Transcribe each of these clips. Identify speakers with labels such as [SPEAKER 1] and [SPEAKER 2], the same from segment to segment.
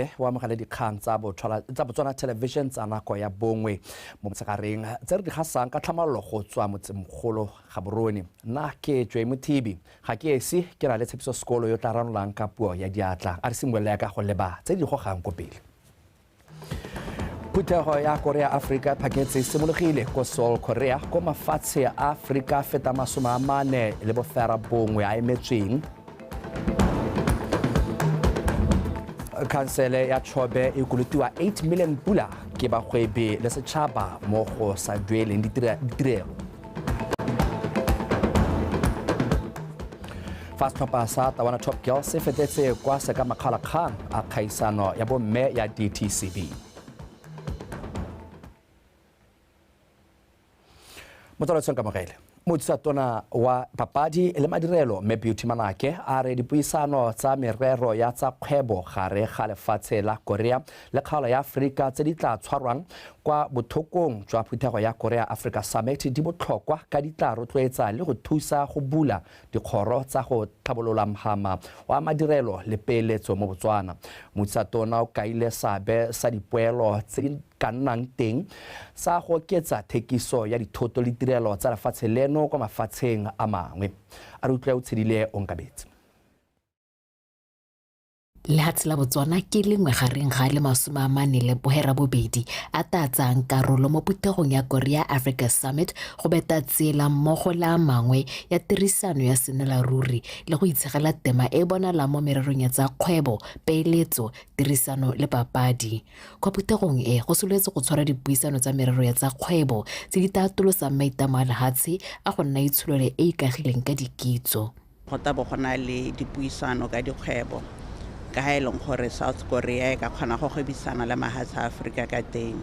[SPEAKER 1] O amogele dikgang tsa Botswana Television tsa nako ya bongwe mo motshegareng tse re di gasang ka tlhamallo go tswa motsemogolo Gaborone. Nna ke Joy Mothibi, ga ke esi, ke na le Tshepiso Sekolo yo tla ranolang ka puo ya diatla. A re simolole ka go leba tse di gogang ko pele. Phuthego ya Korea Afrika phaketse e simologile ko Seoul, Korea, ko mafatshe a Afrika feta 49 a emetsweng. Khansele ya Chobe e kolotiwa 8 million pula ke bagwebi le setšhaba mo go sa dueleng ditirelo. Fa setlhopha sa Tawana Top Girls se fetetse kwa sekamakgalakgang a kgaisano ya bomme ya DTCB. Motswaletsong kamogele, mothusa-tona wa papadi le madirelo Mme Beauty Manake a re dipuisano tsa merero ya tsa kgwebo gare ga lefatshe la Korea le kgaolo ya Aforika tse di tla tshwarwang kwa bothokong jwa phuthego ya Korea Africa Summit di botlhokwa ka di tla rotloetsa le go thusa go bula dikgoro tsa go tlhabolola mhama wa madirelo le peeletso mo Botswana. Mothusa-tona o kaile seabe sa dipoelo tse di ka nnang teng sa go oketsa thekiso ya dithoto le ditirelo tsa lefatshe leno kwa mafatsheng a mangwe. A re utlwe o tshedile Onkabetse.
[SPEAKER 2] Lehatshe la Botswana ke lengwe gareng ga le 48 a ta tsayang karolo mo phuthegong ya Korea Africa Summit go beta tsela mmogo le a mangwe ya tirisano ya senela ruri le go itshegela tema e bonalang mo mererong ya tsa kgwebo, peeletso, tirisano le papadi. Kwa phuthegong e go sololetse go tshwara dipuisano tsa merero ya tsa kgwebo tse di tla atolosang maitamo a lehatshe a go nna itsholelo e e ikagileng ka dikitso.
[SPEAKER 3] Go tla bo go na le dipuisano ka dikgwebo ka ha e leng gore South Korea e ka kgona go gwebisana le mahatshe a Aforika ka teng.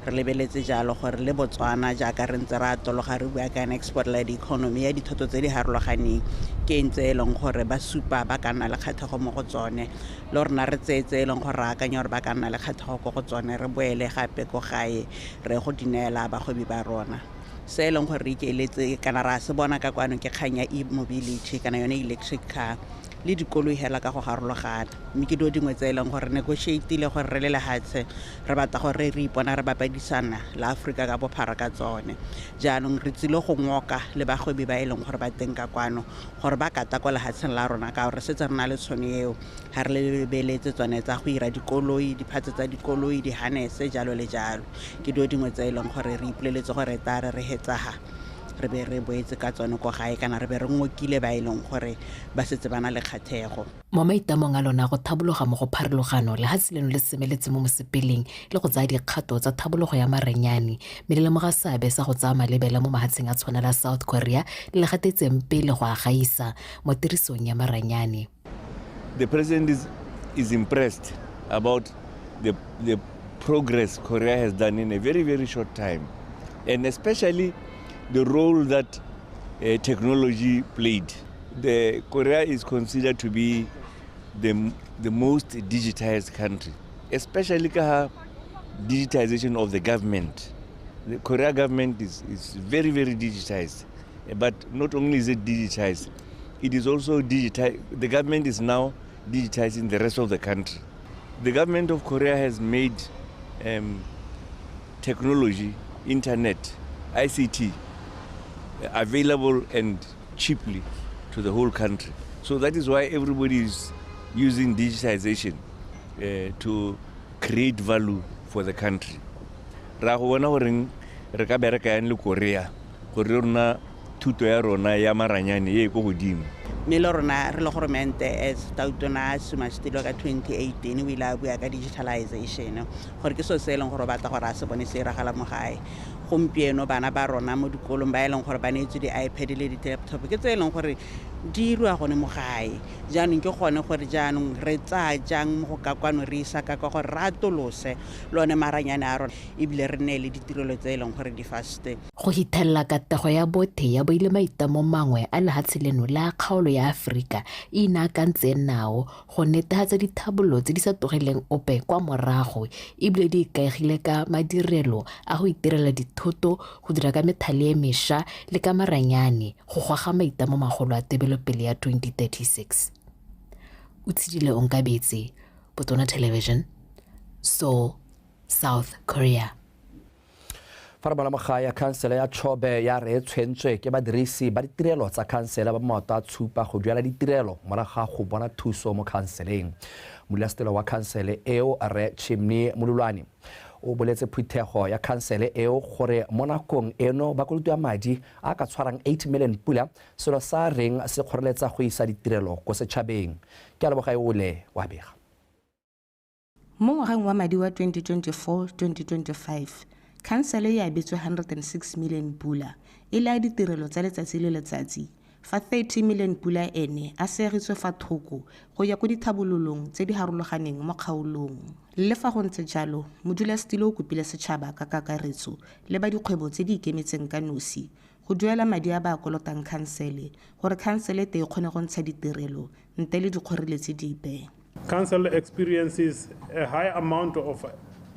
[SPEAKER 3] Re lebeletse jalo gore le Botswana, jaaka re ntse re atologa re bua ka an export led economy ya dithoto tse di harologaneng, ke eng tse e leng gore ba supa ba ka nna le kgatlhego mo go tsone, le rona re tseye tse e leng gore re akanya gore ba ka nna le kgatlhego ko go tsone, re boele gape ko gae re go di neela bagwebi ba rona. Se e leng gore re ikaeletse kana ra se bona ka kwano ke kgang ya e-mobility kana yone electric car le dikoloi hela ka go harologana, mme ke dilo dingwe tse e leng gore negotiatile gore re le lehatshe re batla gore re ipona re bapadisana le Aforika ka bophara ka tsone. Jaanong re tsile go ngoka le bagwebi ba e leng gore ba teng ka kwano gore ba kata ko lehatsheng la rona, ka gore setse re na le tšhono eo ga re lebeletse tsone tsa go ira dikoloi, diphatse tsa dikoloi, di-harness, jalo le jalo. Ke dilo dingwe tse e leng gore re ipoleletse gore ta re re hetsaga re be re boetse ka tsone ko gae, kana re be re ngokile ba e leng gore ba setse ba na le kgathego.
[SPEAKER 2] Mo maitamong a lona go thabologa mo go pharologano, lehatshe leno le semeletse mo mosepeleng le go tsaya dikgato tsa thabologo ya maranyane, mme le lemoga seabe sa go tsaya malebela mo mahatsheng a tshwana la South Korea le le gatetseng pele go a gaisa mo tirisong ya maranyane.
[SPEAKER 4] The president is impressed about the progress Korea has done in a very, very short time, and especially the role that technology played. The Korea is considered to be the most digitized country, especially digitization of the government. The Korea government is very, very digitized, but not only is it digitized, it is also digitized. The government is now digitizing the rest of the country. The government of Korea has made technology, internet, ICT available and cheaply to the whole country. So that is why everybody is using digitization to create value for the country. Ra go bona goreng re ka bereka yang le Korea gore rona thuto ya rona ya maranyane e ko godimo.
[SPEAKER 3] Mme le rona re le goromente, as Tautona a suma setilo ka 2018, o ile a bua ka digitalization gore ke selo se e leng gore o batla gore a se bone se iragala mo gae. Gompieno bana ba rona mo dikolong ba e leng gore ba neetswe di-iPad le di-laptop ke tse e leng gore di iriwa gone mo gae. Jaanong ke gone gore jaanong re tsaya jang mo go ka kwano re isa ka kwa gore re atolose le one maranyane a rona, ebile re nne le ditirelo tse e leng gore di fast.
[SPEAKER 2] Go hithelela katego ya bothe ya bo ile maitamo mangwe a lehatshe leno la kgaolo ya Aforika e inaakantseng nao go netefatsa dithabololo tse di sa tlogeleng ope kwa morago, ebile di ikaegile ka madirelo a go itirela dithoto, go dira ka methale e mešwa le ka maranyane go goga maitamo magolo a tebelopele ya 2036. O tshedile Onkabetse, Botswana Television, Seoul, South Korea.
[SPEAKER 1] Fa re bona mogae ya khansele ya Chobe ya re e tshwentswe ke badirisi ba ditirelo tsa khansele ba maoto a tshupa go duela ditirelo morago ga go bona thuso mo khanseleng. Modulasetilo wa khansele eo, Rre Chimney Mololwane, o boletse phuthego ya khansele eo gore mo nakong eno ba kolotiwa madi a ka tshwarang 8 million pula, selo sa reng se kgoreletsa go isa ditirelo ko setšhabeng. Ke a leboga ole wa bega.
[SPEAKER 5] Mo ngwageng wa madi wa 2024-2025, khansele e abetswe 106 million pula e le a ditirelo tsa letsatsi le letsatsi, fa 30 million pula ene a seegetswe fa thoko go ya ko dithabololong tse di harologaneng mo kgaolong. Le fa go ntse jalo, modulasetilo o kopile setšhaba ka kakaretso le ba dikgwebo tse di ikemetseng ka nosi go duela madi a ba a kolotang khansele gore khansele te e kgone go ntsha ditirelo ntle le dikgoreletsi dipe.
[SPEAKER 6] Council experiences a high amount of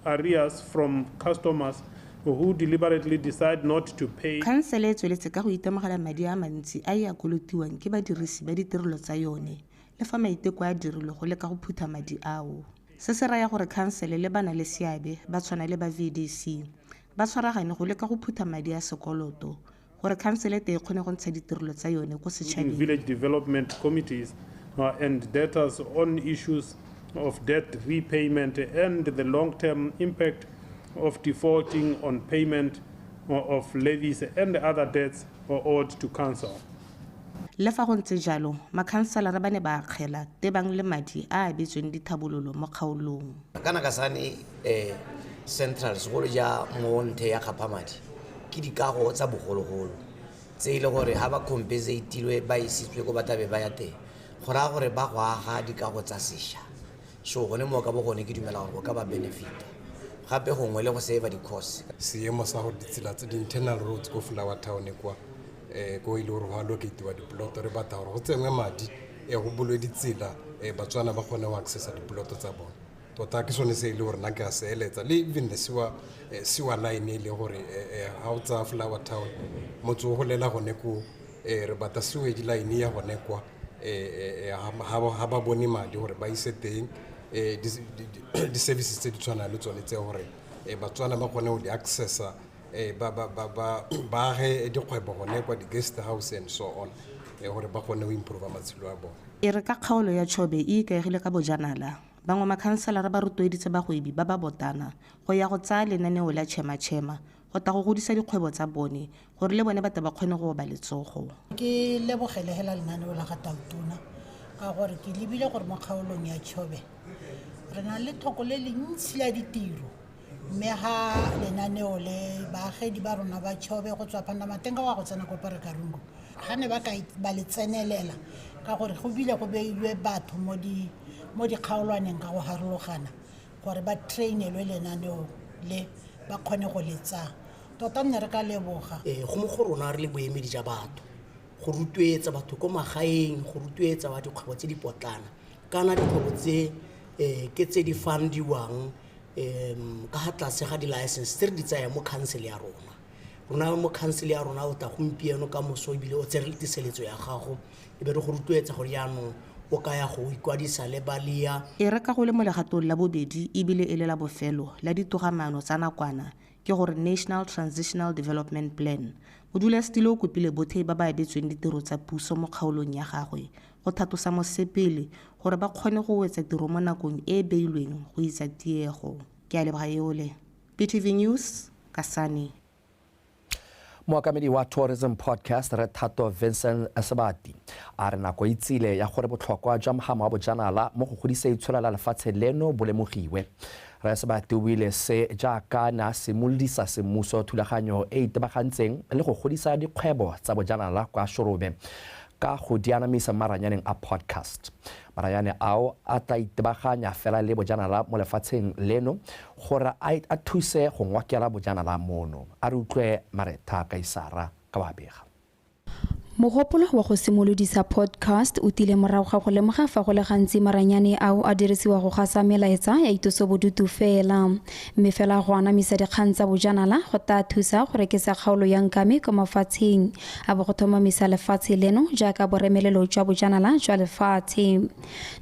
[SPEAKER 6] arrears from customers who deliberately decide not to pay.
[SPEAKER 5] Khansele e tsweletse ka go itemogela madi a mantsi a e a kolotiwang ke badirisi ba ditirelo tsa yone, le fa maiteko a dirilwe go leka go phutha madi ao. Se se raya gore khansele le ba na le seabe ba tshwana le ba VDC ba tshwaragane go leka go phutha madi a sekoloto gore khansele te e kgone go ntsha ditirelo tsa yone ko setšhabeng.
[SPEAKER 6] Village development committees and debtors on issues of debt repayment and the long-term impact of defaulting on payment of levies and other debts owed to council.
[SPEAKER 5] Le fa go ntse jalo, makhanselara ba ne ba akgela tebang le madi a a abetsweng dithabololo mo kgaolong.
[SPEAKER 7] Kana Kasane Central segolo ja mo nthe ya Kgaphamadi ke dikago tsa bogologolo tse e le gore ha ba compensatilwe ba isitswe ko ba tlabe ba ya teng, go raya gore ba go aga dikago tsa sešwa. So gone mo ka bo gone ke dumela gore go ka ba benefita gape gongwe le go save di-cost.
[SPEAKER 8] Seemo sa gore ditsela tse di-internal roads ko Flower Town kwa ko e le gore go allocatiwa dipoloto, re batla gore go tsenngwe madi go bulwe ditsela, Batswana ba kgone go accessa dipoloto tsa bone. Tota ke sone se e le gore nna ke a se eletsa, le even the sewer line e le gore ha o tsaya Flower Town motse o golela gone ko, re batla sewage line ya gone kwa, ha ba bone madi gore ba ise teng di-services tse di tshwanang le tsone tse gore Batswana ba kgone go di accessa, ba age dikgwebo gone kwa, di-guest house and so on, gore ba kgone go improve matshelo a bone.
[SPEAKER 5] E re ka kgaolo ya Chobe e ikaegile ka bojanala, bangwe makhanselara ba rotloeditse bagwebi ba ba botana go ya go tsaya lenaneo la Chema-Chema go tla go godisa dikgwebo tsa bone gore le bone ba tle ba kgone go oba letsogo.
[SPEAKER 9] Ke lebogele hela lenaneo la ga Tautona ka gore ke lebile gore mo kgaolong ya Chobe re na le thoko le le ntsi la ditiro, mme ga lenaneo le baagedi ba rona ba Chobe go tswa Pandamatenga wa go tsena ko Parakarungu ga ne ba ka ba le tsenelela ka gore go bile go beilwe batho mo dikgaolwaneng ka go harologana gore ba trainelwe lenaneo le ba kgone go le tsaya. Tota nne re ka leboga.
[SPEAKER 10] Go mo go rona re le boemedi ja batho go rotloetsa batho ko magaeng, go rotloetsa ba dikgwebo tse di potlana kana dikgwebo tse ke tse di fundiwang ka ga tlase ga di-license tse re di tsayang mo council ya rona. Rona mo council ya rona o tla gompieno ka moso ebile o tsere teseletso ya gago, e be re go rotloetsa gore jaanong o ka ya go ikwadisa le balia.
[SPEAKER 5] E re ka go le mo legatong la bobedi ebile e le la bofelo la ditogamaano tsa nakwana, ke gore National Transitional Development Plan, modulasetilo o kopile botlhe ba ba abetsweng ditiro tsa puso mo kgaolong ya gagwe go thatosa mosepele gore ba kgone go wetsa tiro mo nakong e e beilweng go itsa tiego. Ke a leboga eole. BTV News, Kasane.
[SPEAKER 1] Mookamedi wa Tourism Podcast Re Thato Vincent Sebati a re nako e tsile ya gore botlhokwa jwa mogama wa bojanala mo go godisa itsholelo la lefatshe leno bo lemogiwe. Re Sebati o buile se jaaka ne a simolodisa semmuso thulaganyo e itebagantseng le go godisa dikgwebo tsa bojanala kwa Shorobe ka go di anamisa maranyaneng a podcast. Maranyane ao a tla itebaganya fela le bojanala mo lefatsheng leno gore a thuse go ngokela bojanala mono. A re utlwe Maretha Kaisara ka wa bega.
[SPEAKER 11] Mogopolo wa go simolodisa podcast o tile morago ga go lemoga fa go le gantsi maranyane ao a dirisiwa go gasa melaetsa ya itosobodutu fela, mme fela go anamisa dikgang tsa bojanala go tla thusa go rekisa kgaolo ya Nkame kwa mafatsheng a bo go tlhomamisa lefatshe leno jaaka boremelelo jwa bojanala jwa lefatshe.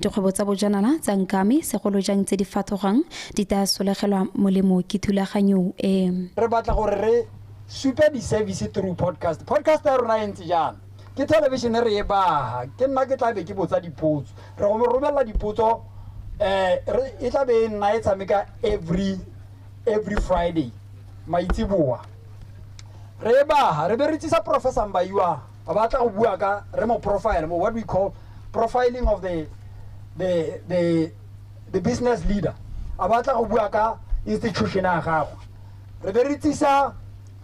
[SPEAKER 11] Dikgwebo tsa bojanala tsa Nkame, segolo jang tse di fathogang, di tla solegelwa molemo ke thulaganyo e.
[SPEAKER 12] Re batla gore re supe di-service through podcast. Podcast ya rona e ntse jaana, ke television re e baga, ke nna ke tla be ke botsa dipotso, re go romela dipotso, e tla be e nna e tshameka every Friday maitseboa. Re e baga, re be re tsisa Professor Mbaiwa, a batla go bua ka re mo profile, mo what we call profiling of the business leader, a batla go bua ka institution ya gagwe. Re be re tsisa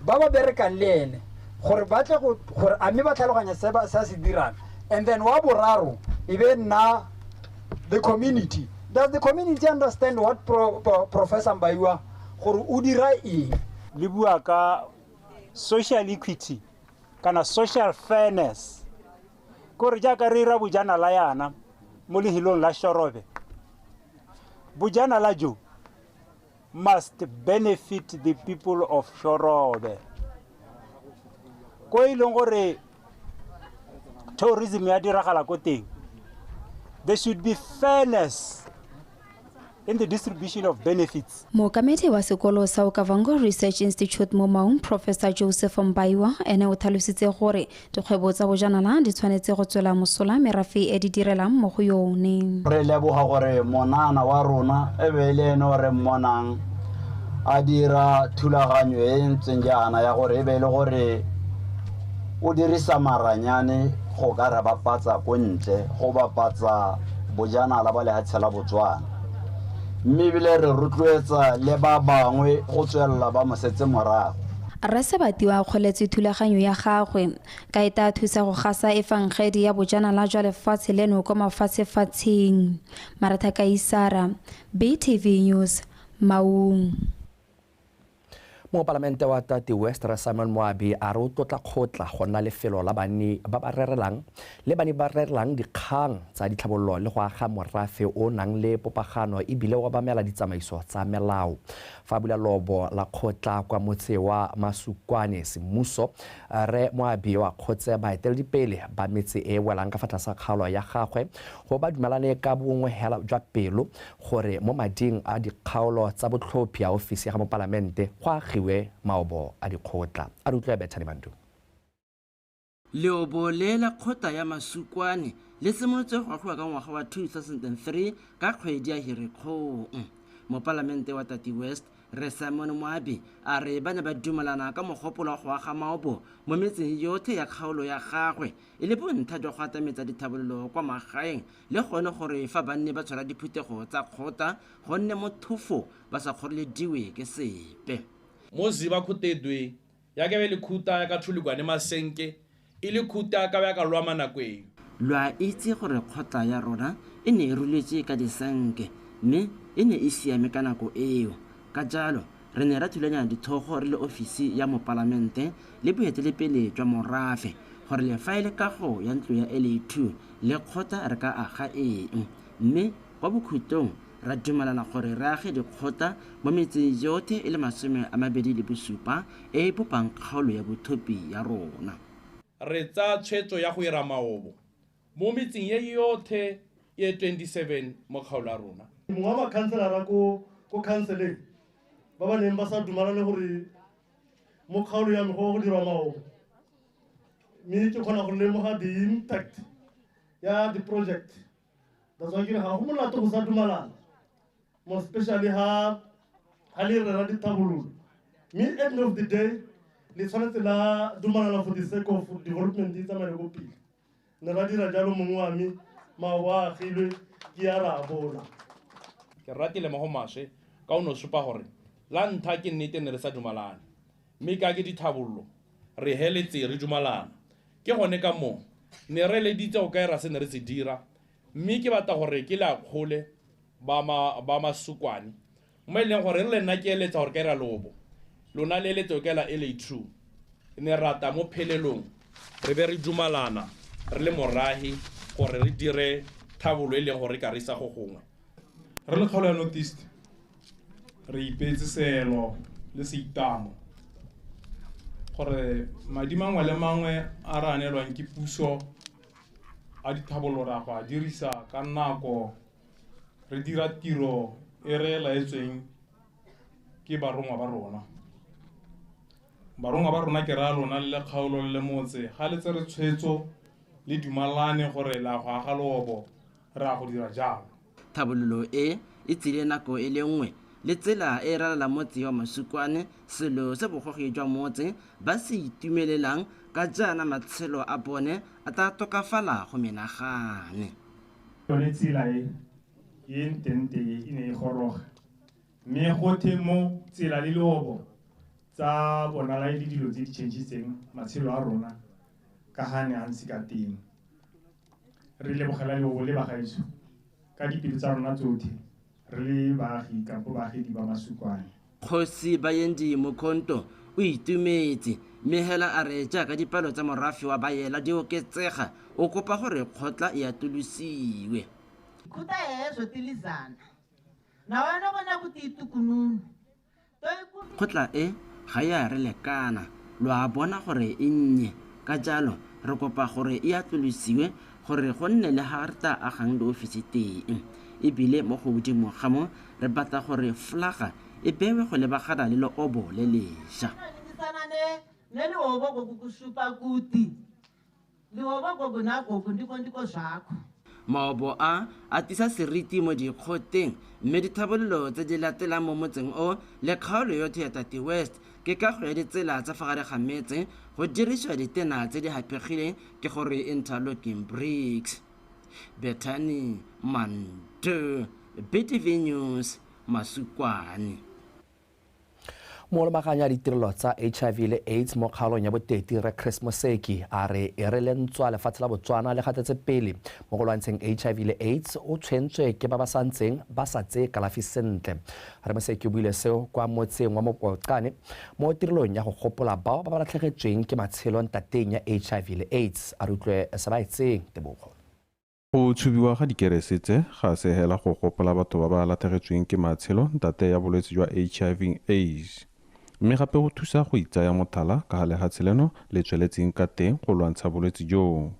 [SPEAKER 12] ba ba berekang le ene gore ba tle gore a mme ba tlhaloganya se ba se dirang. And then wa boraro e be nna the community. Does the community understand what Professor Mbaiwa gore o dira eng?
[SPEAKER 6] Le bua ka social equity kana social fairness, kore jaaka re ira bojanala yana mo lehelong la Shorobe, bojanala jo must benefit the people of Shorobe. Ko e leng gore tourism ya diragala ko teng, there should be fairness in the distribution of benefits.
[SPEAKER 11] Mookamedi wa sekolo sa Okavango Research Institute mo Maung, Professor Joseph Mbaiwa, ene o tlhalositse gore dikgwebo tsa bojanala di tshwanetse go tswela mosola merafe e di direlang mo go yone.
[SPEAKER 13] Re leboga gore monana wa rona e be le ene o re mmonang a dira thulaganyo e ntseng jaana ya gore e be le gore o dirisa maranyane go ka re bapatsa ko ntle, go bapatsa bojanala ba lehatshe la Botswana. Mme ebile re rotloetsa le ba bangwe go tswelela ba mosetse morago.
[SPEAKER 11] Rre Sebati wa kgoletse thulaganyo ya gagwe ka e tla thusa go gasa efangedi ya bojanala jwa lefatshe leno kwa mafatshefatsheng. Maratha Kaisara, BTV News, Maung.
[SPEAKER 1] Mopalamente wa Tati West Rre Simon Moabi a re o tlotla kgotla go nna lefelo la banni ba ba rerelang le bani ba rerelang dikgang tsa ditlhabololo le go aga morafe o nang le popagano ebile o obamela ditsamaiso tsa melao. Fa bula lobo la kgotla kwa motse wa Masukwane semmuso, Rre Moabi wa kgotse baeteledipele ba metse e welang ka fa tlase ga kgaolo ya gagwe go ba dumelane ka bongwe hela jwa pelo gore mo mading a dikgaolo tsa botlhophi ya ofisi ya ga mopalamente go agiwe maobo a dikgotla. A re utlwe Bethany Mandu.
[SPEAKER 14] Leobo le la kgotla ya Masukwane le simolotse go agiwa ka ngwaga wa 2003 ka kgwedi ya Hirikgong. Mopalamente wa Tati West Rre Simon Moabi a re ba ne ba dumelana ka mogopolo wa go aga maobo mo metseng yotlhe ya kgaolo ya gagwe e le bontlha jwa go atametsa dithabololo kwa magaeng le gone gore fa banni ba tshwara diphuthego tsa kgotla go nne mothofo ba sa kgorelediwe ke sepe.
[SPEAKER 15] Moziba khutedwe ya ke be le khuta ya ka thulikwane masenke e le khuta ka ya ka lwa manakweng.
[SPEAKER 14] Lo a itse gore kgotla ya rona e ne e ruletswe ka disenke mme e ne e siame ka nako eo. Ka jalo re ne ra thulanya dithogo re le ofisi ya mopalamente le boeteledipele jwa morafe gore le fa e le kago ya ntlo ya LA2 le kgotla re ka aga eng, mme kwa bokhutlong ra dumelana gore re age dikgotla mo metseng yotlhe e le 27 e e bopang kgaolo ya bothopi ya rona.
[SPEAKER 15] Re tsaya tshwetso ya go ira maobo mo metseng e yotlhe e 27 mo kgaolo ya rona.
[SPEAKER 16] Mongwe wa makhanselara ko khanseleng ba ba neng ba sa dumalane gore mo kgaolo ya me go dirwa maobo, mme ke kgona go lemoga the impact ya di-project. That's why ke re ga go molato go sa dumalana, more especially ha le rera dithabololo, mme end of the day le tshwanetse la dumalana for the sake of development e tsamaele ko pele. Ne ra dira jalo mongwe wa me maobo a agilwe ke ya ra bola.
[SPEAKER 15] Ke ratile mo go maswe ka o no supa gore la ntlha ke nnete ne re sa dumalane, mme ka ke dithabololo re heletse re dumalana. Ke gone ka moo ne re eleditse go ka ira se ne re se dira, mme ke batla gore ke le akgole ba Masukwane mo e leng gore re le nna ke eletsa gore ka ira lobo, lona le eletsa go ka ela LA2. Ne rata mo phelelong Re be re dumalana re le morahi gore re dire thabolo e leng gore ka re isa go gongwe.
[SPEAKER 17] Re le kgaolo ya North East re ipeetse seelo le seitamo gore madi mangwe le mangwe a re a neelwang ke puso a dithabololo ra go a dirisa ka nako re dira tiro e re laetsweng ke barongwa ba rona. Barongwa ba rona ke raya lona le le kgaolo le le motse, ga le tsere tshwetso le dumalane gore la go aga leobo, re a go dira jalo.
[SPEAKER 14] Thabololo e e tsile nako e le nngwe le tsela e ralala motse wa Masukwane, selo se bogogi jwa motse ba se itumelelang ka jaana matshelo a bone a tla tokafala go menagane.
[SPEAKER 17] Yone tsela e e ntente e ne e goroga, mme gothe mo tsela le leobo tsa bonala e le dilo tse di change-itseng matshelo a rona ka ga ne a ntse ka teng. Re lebogela leobo le bagaetsho ka dipelo tsa rona tsotlhe re le baagi kampo baagedi ba Masukwane.
[SPEAKER 14] Kgosi Bayendi Mokhonto o itumetse mme hela a re jaaka dipalo tsa morafe wa Bayela di oketsega, o kopa gore kgotla e atolosiwe.
[SPEAKER 18] Khuta hezvo tilizana na wena bona kuti itukununu.
[SPEAKER 14] Kgotla e ga e a re lekana, lo a bona gore e nnye, ka jalo re kopa gore e atolosiwe gore go nne le ga re tla agang diofisi teng. Ebile mo godimo ga mo re batla gore flaga e bewe go lebagana le leobo le lešwa. Maobo a a tlisa seriti mo dikgoteng, mme dithabololo tse di latelang mo motseng o le kgaolo yotlhe ya Tati West ke kago ya ditsela tsa fa gare ga metse go dirisiwa ditena tse di haphegileng ke gore interlocking bricks. Bethany Mandu, BTV News, Masukwane.
[SPEAKER 1] Molomaganya ditirelo tsa HIV le AIDS mo kgaolong ya Boteti Rre Chris Moseki a re e re le ntswa lefatshe la Botswana le gatetse pele mo go lwantsheng HIV le AIDS o tshwentswe ke ba ba santseng ba sa tseye kalafi sentle. Rre Moseki o buile seo kwa motseng wa Mopokane mo tirelong ya go gopola bao ba ba latlhegetsweng ke matshelo ntateng ya HIV le AIDS. A re utlwe se ba etseng Tebogo.
[SPEAKER 19] Go tshubiwa ga dikerese tse ga se hela go gopola batho ba ba latlhegetsweng ke matshelo ntate ya bolwetse jwa HIV AIDS, mme gape go thusa go itsaya mothala ka ga lehatshe leno le tsweletseng ka teng go lwantsha bolwetse joo.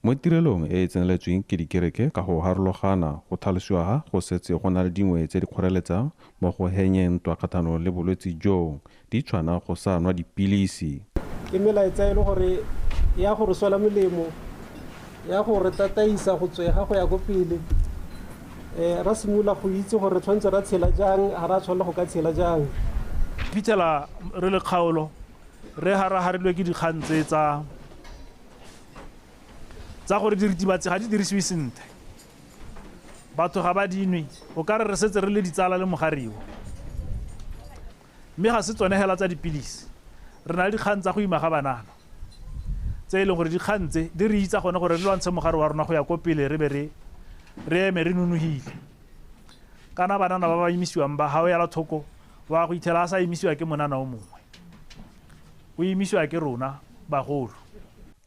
[SPEAKER 19] Mo tirelong e e tseneletsweng ke dikereke ka go harologana, go tlhalosiwa ga go setse go na le dingwe tse di kgoreletsang mo go henyeng ntwa kgatlhanong le bolwetse joo, di tshwana go sa nwa dipilisi.
[SPEAKER 20] Ke melaetsa e le gore ya go re swela molemo, ya go re tataisa go tswega go ya ko pele. Ra simolola go itse gore re tshwanetse ra tshela jang, ga ra tshwanela go ka tshela jang.
[SPEAKER 21] Fitlhela re le kgaolo re haraharilwe ke dikgang tse tsa gore diritibatsi ga di dirisiwe sentle, batho ga ba di nwe, o ka re re setse re le ditsala le mogariwo. Mme ga se tsone hela tsa dipilisi, re na le dikgang tsa go ima ga banana tse e leng gore dikgang tse di re itsa gone gore re lwantshe mogare wa rona go ya ko pele, re be re eme re nonogile. Kana banana ba ba imisiwang ba ga o yala thoko wa go ithela a sa imisiwa ke monana o mongwe, o imisiwa ke rona bagolo.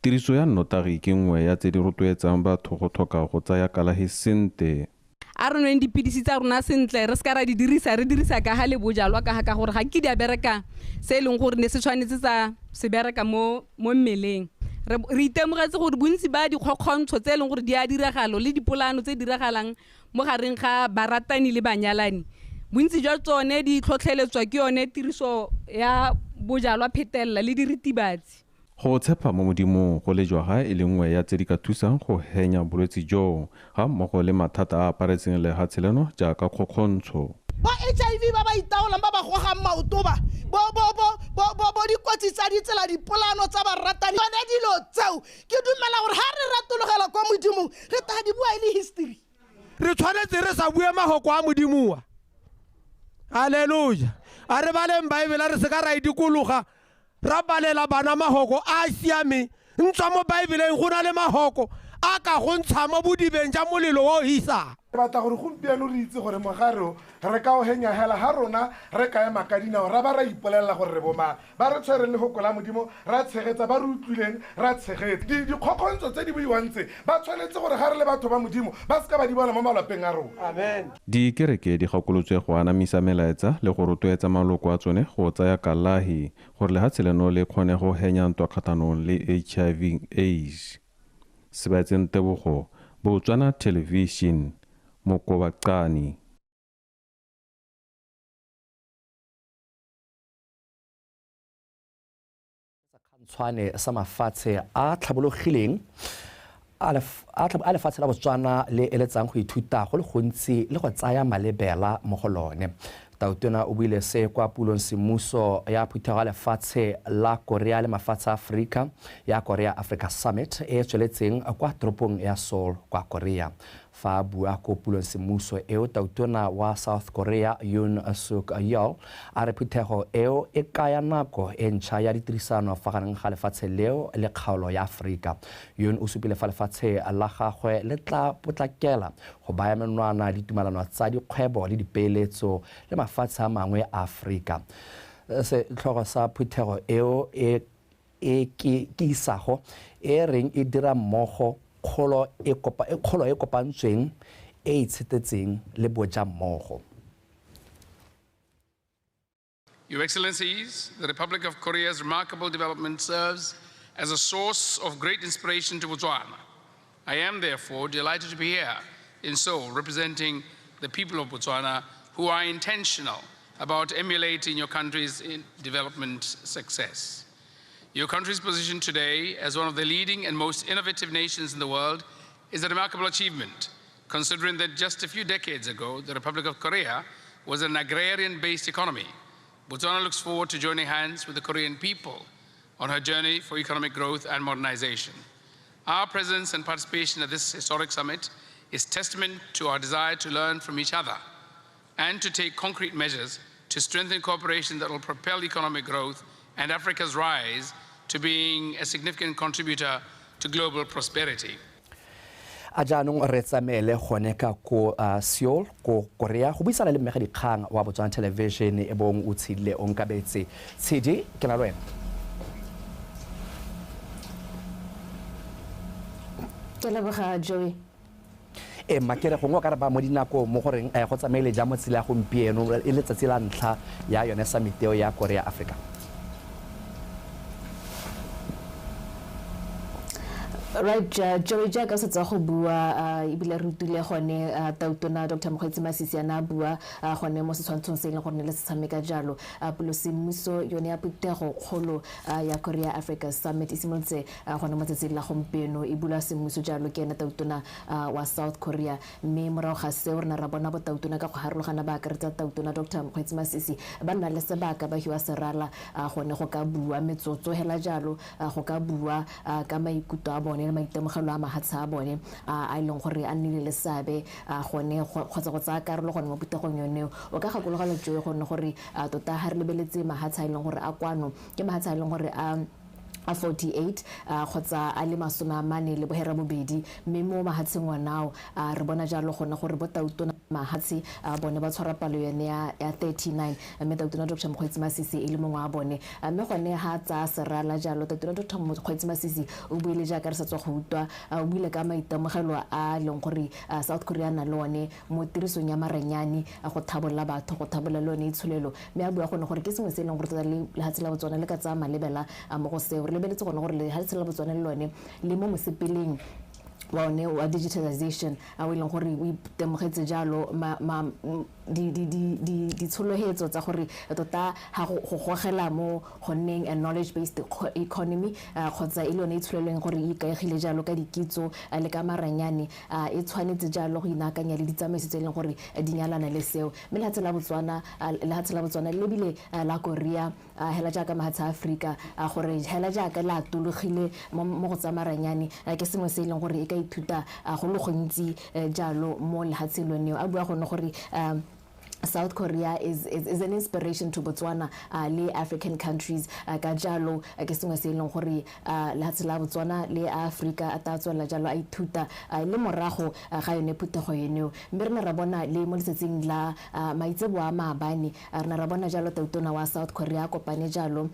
[SPEAKER 19] Tiriso ya nnotagi ke nngwe ya tse di rotloetsang batho go tlhoka go tsaya kalafi sentle.
[SPEAKER 22] A re nweng dipilisi tsa rona sentle, re seka ra di dirisa, re dirisa ka ga le bojalwa ka ga ka gore ga ke di a bereka se e leng gore ne se tshwanetse tsa se bereka mo mmeleng. Re itemogetse gore bontsi ba dikgokgontsho tse e leng gore di a diragalo le dipolano tse di diragalang mo gareng ga baratani le banyalani, bontsi jwa tsone di tlhotlheletswa ke yone tiriso ya bojalwa phetelela le diritibatsi.
[SPEAKER 19] Go tshepa mo Modimong go lejwa ga e le nngwe ya tse di ka thusang go henya bolwetse joo ga mmogo le mathata a aparetseng lehatshe leno jaaka kgokgontsho.
[SPEAKER 23] Bo HIV ba ba itaolang ba ba gogang maoto ba bo bo bo bo bo bo dikotsi tsa ditsela, dipolano tsa baratani, tsone dilo tseo ke dumela gore ha re ratologela kwa Modimong re tla di bua e le history.
[SPEAKER 24] Re tshwanetse re sa bue mahoko a Modimoa. Haleluya. A re baleng Baebele, re se ka ra e dikologa, ra balela bana mahoko a siameng. Ntswa mo Baebeleng go na le mahoko a ka go ntsha mo bodibeng ja molelo o hisang.
[SPEAKER 2] Re batla gore gompieno re itse gore mogare o re ka o henya hela ha rona re ka ema ka dinao ra ba ra ipolelela gore re bomang ba re tshwereng lefoko la Modimo ra tshegetsa ba re utlwileng ra tshegetsa. Dikgokgontso tse di buiwang tse ba tshwanetse gore ga re le batho ba Modimo ba seka ba di bona mo malapeng a rona.
[SPEAKER 20] Amen.
[SPEAKER 19] Dikereke di gakolotswe go anamisa melaetsa le go rotloetsa maloko a tsone go tsaya kalahi gore lehatshe leno le kgone go henya ntwa kgatlhanong le HIV AIDS. Sebaetseng Tebogo, Botswana Television, Mokobaqane.
[SPEAKER 1] Tshwane sa mafatshe a tlhabologileng a lefatshe la Botswana le eletsang go ithuta go le gontsi le go tsaya malebela mo go lone. Tautona o buile se kwa pulong semmuso ya phuthego ya lefatshe la Korea le mafatshe a Afrika ya Korea Africa Summit e tsweletseng kwa toropong ya Seoul kwa Korea. Fa bua ko pulong semmuso eo, Tautona wa South Korea Yoon Suk Yeol a re phuthego eo e kaya nako e ntšha ya ditirisano fa gareng ga lefatshe leo le kgaolo ya Afrika. Yoon o supile fa lefatshe la gagwe le tla potlakela go baya menwana ditumelano tsa dikgwebo le dipeeletso le mafatshe a mangwe a Afrika. Setlhogo sa phuthego eo e ke isago e reng e dira mmogo kgolo e kopantsweng e itshetetseng le bojammogo.
[SPEAKER 3] Your Excellencies, the Republic of Korea's remarkable development serves as a source of great inspiration to Botswana. I am therefore delighted to be here in Seoul representing the people of Botswana who are intentional about emulating your country's development success. Your country's position today as one of the leading and most innovative nations in the world is a remarkable achievement, considering that just a few decades ago, the Republic of Korea was an agrarian-based economy. Botswana looks forward to joining hands with the Korean people on her journey for economic growth and modernization. Our presence and participation at this historic summit is testament to our desire to learn from each other and to take concrete measures to strengthen cooperation that will propel economic growth and Africa's rise to being a significant contributor to global prosperity.
[SPEAKER 1] A jaanong re tsamaele gone ka ko Seoul ko Korea go buisana le mmega dikgang wa Botswana Television e bong o Tshidile Onkabetse. Tshidi, ke na le wena.
[SPEAKER 4] Ke leboga Joey.
[SPEAKER 1] E makere gongwe o ka re ba mo dinako mo goreng go tsamaile jang mo tsela ya gompieno e letsatsi la ntlha ya yone summit eo ya Korea Africa.
[SPEAKER 4] Right, Joey, jaaka setsa go bua ebile re utlwile gone Tautona Dr. Mokgweetsi Masisi a bua gone mo setshwantshong se e leng gore ne le se tshameka jalo. Pulosemmuso yone ya phuthego kgolo ya Korea Africa Summit e simolotse gone mo tsatsing la gompieno e bula semmuso jalo ke ene Tautona wa South Korea, mme morago ga seo re ne ra bona bo Tautona ka go harologana ba akaretsa Tautona Dr. Mokgweetsi Masisi ba nna le sebaka ba hiwa serala gone go ka bua metsotso hela jalo go ka bua ka maikutlo a bone le maitemogelo a mahatshe a bone a e leng gore a nnile le seabe gone kgotsa go tsaya karolo gone mo phuthegong yone. O ka gakologelwa Joey gonne gore tota ga re lebeletse mahatshe a e leng gore a kwano ke mahatshe a e leng gore a 48 kgotsa a le 48, mme mo mahatsheng onao re bona jalo gone gore bo Tautona mahatshe bone ba tshwara palo yone ya 39, mme Tautona Dr. Mokgweetsi Masisi e le mongwe wa bone. Mme gone ha tsaya serala jalo Tautona Dr. Mokgweetsi Masisi o buile jaaka re sa tswa go utlwa, o buile ka maitemogelo a leng gore South Korea na le one mo tirisong ya maranyane go thabolla batho, go thabolla le one itsholelo, mme a bua gone gore ke sengwe se e leng gore tota le lehatshe la Botswana le ka tsaya malebela mo go seo. Re lebeletse gone gore lehatshe la Botswana le lone le mo mosepeleng wa one wa digitalization a o e leng gore o itemogetse jalo ditsholohetso tsa gore tota ga go gogela mo go nneng a knowledge based economy kgotsa e le yone e tsholelweng gore e ikaegile jalo ka dikitso le ka maranyane, e tshwanetse jalo go inaakanya le ditsamaiso tse e leng gore di nyalana le seo. Mme lehatshe la Botswana le lebile la Korea hela jaaka mahatshe a Afrika gore hela jaaka le atologile mo go tsa maranyane ke sengwe se e leng gore e ka ithuta go le gontsi jalo mo lehatsheng loneo. A bua gone gore South Korea is an inspiration to Botswana le African countries. Ka jalo ke sengwe se e leng gore lehatshe la Botswana le Africa a ta tswelela jalo a ithuta le morago ga yone phuthego eneo. Mme re ne ra bona le mo letsatsing la maitsebo a maabane, re ne ra bona jalo tautona wa South Korea a kopane jalo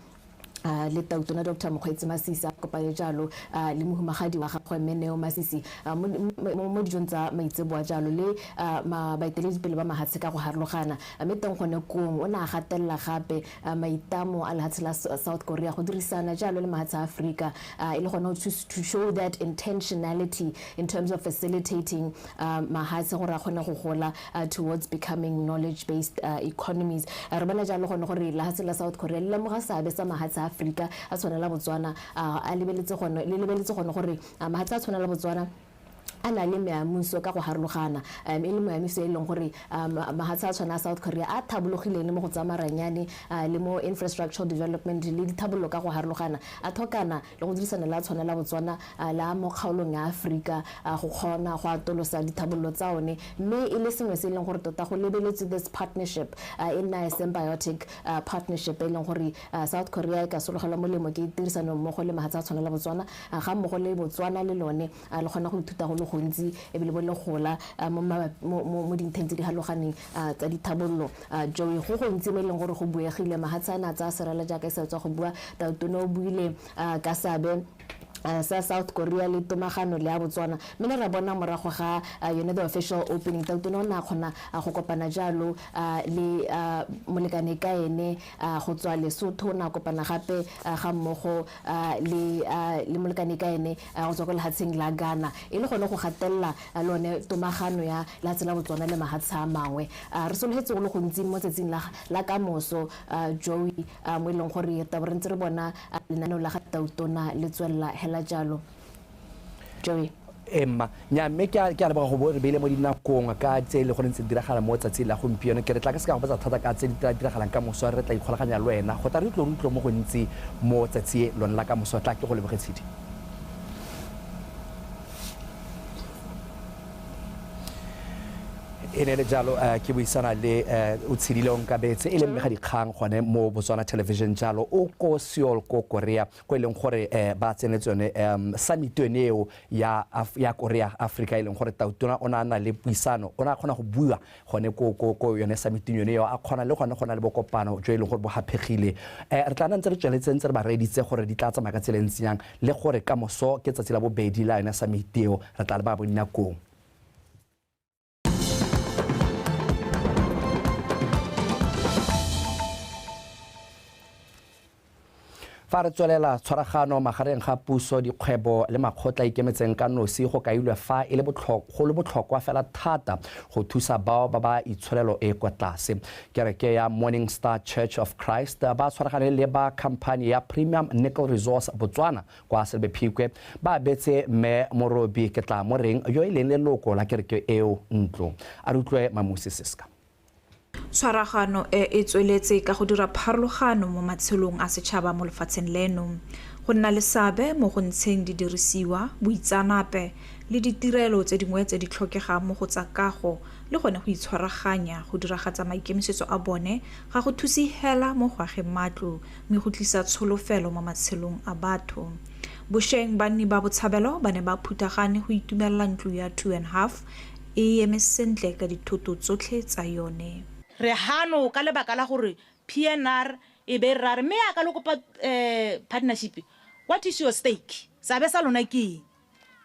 [SPEAKER 4] le tautona Dr Mokgweetsi Masisi, a kopane jalo le mohumagadi wa gagwe mme Neo Masisi mo dijong tsa maitseboa jalo le baeteledipele ba mahatshe ka go harologana. Mme teng gone kong o ne a gatelela gape maitamo a lehatshe la South Korea go dirisana jalo le mahatshe a Aforika, e le gone to show that intentionality in terms of facilitating mahatshe gore a kgone go gola towards becoming knowledge based economies. Re bona jalo gone gore lehatshe la South Korea le lemoga seabe sa mahatshe a Afrika a tshwana la Botswana, a lebeletse gone le lebeletse gone gore mahatshe a tshwana la Botswana a na le meamuso ka go harologana, e le meamuso e leng gore mahatshe a tshwana a South Korea a thabologileng mo go tsa maranyane le mo infrastructural development le dithabololo ka go harologana, a thokana le go dirisana le a tshwana la Botswana la mo kgaolong ya Aforika go kgona go atolosa dithabololo tsa one. Mme e le sengwe se e leng gore tota go lebeletse this partnership e nna a symbiotic partnership e leng gore South Korea e ka sologelwa molemo ke tirisano mmogo le mahatshe a tshwana la Botswana, ga mmogo le Botswana le lone le kgona go ithuta go le gontsi ebile bo le gola mo dintlheng tse di harologaneng tsa dithabololo. Joey, go gontsi mo e leng gore go buegile, mahatshe a ne a tsaya serala jaaka e sa tswa go bua. Tautona o buile ka seabe sa South Korea le tomagano le ya Botswana, mme ne ra bona morago ga yone the official opening, tautona o ne a kgona go kopana jalo le molekane ka ene go tswa Lesotho, o ne a kopana gape ga mmogo le molekane ka ene go tswa ko lehatsheng la Ghana, e le gone go gatelela lone tomagano ya lehatshe la Botswana le mahatshe a mangwe. Re sologetse go le gontsi mo tsatsing la kamoso, Joey, mo e leng gore tabo re ntse re bona lenaneo la ga tautona le tswelela hela jalo. Joey.
[SPEAKER 1] Emma nya, mme ke a leboga go bo re beile mo dinakong ka tse e le gore ntse di diragala mo tsatsing la gompieno. Ke re tla ka se ka go botsa thata ka tse di tla diragalang ka moso, re tla ikgolaganya le wena go tla re utlwe mo gontsi mo tsatsi lone la ka moso. Tla ke go leboge, Tshidi. E ne le jalo ke buisana le o Tshedile Onkabetse, e leng mmega dikgang gone mo Botswana Television jalo, o ko Seoul ko Korea, ko e leng gore ba tsenetse yone summit yone eo ya Korea Africa, e leng gore tautona o ne a na le puisano, o ne a kgona go bua gone ko yone summiting yone eo, a kgona le gone go na le bokopano jo e leng gore bo haphegile. Re tla nna ntse re tsweletse ntse re ba reeditse gore di tla tsamaya ka tsela e ntseng yang, le gore ka moso ke tsatsi la bobedi la yone summit eo, re tla le ba bo dinakong. Fa re tswelela, tshwaragano magareng ga puso, dikgwebo le makgotla a ikemetseng ka nosi go kailwe fa e le go le botlhokwa fela thata go thusa bao ba ba itsholelo e kwa tlase. Kereke ya Morning Star Church of Christ ba tshwaragane le ba company ya Premium Nickel Resource Botswana kwa Selebi Phikwe ba abetse mme Morobi ke tla mo reng yo e leng leloko la kereke eo ntlo. A re utlwe Mamusi Siska.
[SPEAKER 7] Tshwaragano e e tsweletse ka go dira pharologano mo matshelong a setšhaba mo lefatsheng leno, go nna le seabe mo go ntsheng didirisiwa, boitseanape le ditirelo tse dingwe tse di tlhokegang mo go tsa kago, le gone go itshwaraganya go diragatsa maikemisetso a bone ga go thuse hela mo go ageng matlo, mme go tlisa tsholofelo mo matshelong a batho. Bošeng banni ba Botshabelo ba ne ba phuthagane go itumelela ntlo ya 2.5 e eme sentle ka dithoto tsotlhe tsa yone.
[SPEAKER 8] Re hano ka lebaka la gore PNR e be ra re mme a ka le kopa partnership, what is your stake, seabe sa lona ke eng?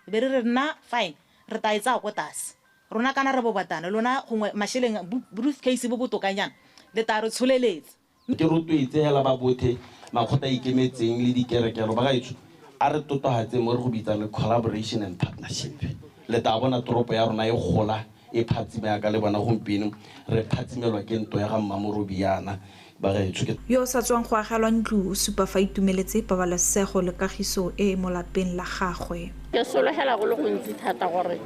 [SPEAKER 8] E be re re nna fine, re tla e tsaya ko tlase, rona kana re bobatana lona gongwe masheleng briefcase bo botokanyana le tla re tsholeletsa.
[SPEAKER 9] Ke rotloetse hela ba bothe makgotla a ikemetseng le dikerekelo ba gaetsho, a re totohatse mo re go bitsang le collaboration and partnership. Le tla bona toropo ya rona e gola e phatsima yaka le bona gompieno re phatsimelwa ke ntlo ya ga Mmamorobi yana ba gaetsho. Ke
[SPEAKER 7] yo o sa tswang go agelwa ntlo o supa fa itumeletse pabalesego le kagiso e e mo lapeng la gagwe.
[SPEAKER 10] Ke sologela go le gontsi thata gore